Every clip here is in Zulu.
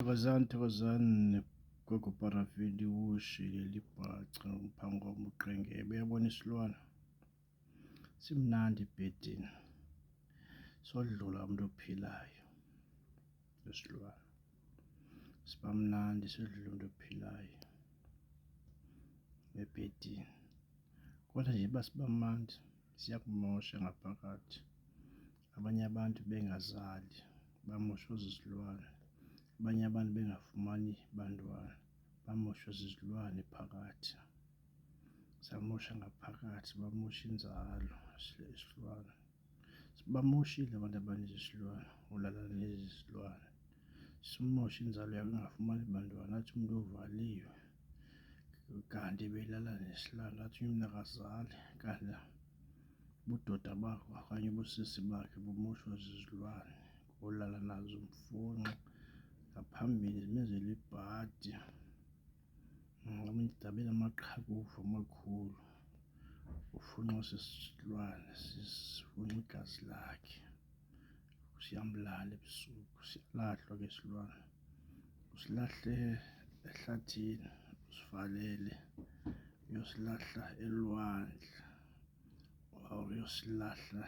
Thokozani, thokozani gogo Parafini, ushile libhaca umphango uqengebe. Uyabona isilwane simnandi ebhedini, sodlula umuntu ophilayo. Isilwane siba mnandi sidlula umuntu ophilayo ebhedini, kodwa nje uba siba mnandi siyakumosha ngaphakathi. Abanye abantu bengazali bamoshwe zizilwane, abanye abantu bengafumani bantwana bamoshwe zizilwane phakathi. Samosha ngaphakathi, bamosha inzalo isilwane. Sibamoshile abantu abaninzi isilwane, ulala nezi zilwane. Simoshe inzalo yakho ingafumani bantwana, athi umntu uvaliwe kanti ebelala nesilwane, athi umntu akazali kanti ubudoda bakhe okanye ubusisi bakhe bumoshwa zizilwane olala nazo. Mfunqe ngaphambili zimenzele ibhadi, abe namaqhakuva amakhulu, ufunxwa sisilwane sifunxa igazi lakhe, siyambulala ebusuku. Siyalahlwa ke isilwane, usilahle ehlathini, usivalele, uyosilahla elwandle or uyosilahla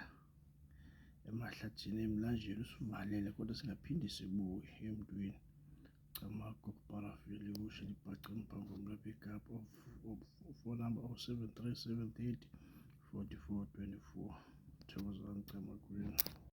emahlathini, emlanjeni, usivalele kodwa singaphindi sibuye emntwini. Camagu kuparafile ushe libhace umphango lapha eKapa. Phone number 073 730 44 24. Thokozani, camagwini.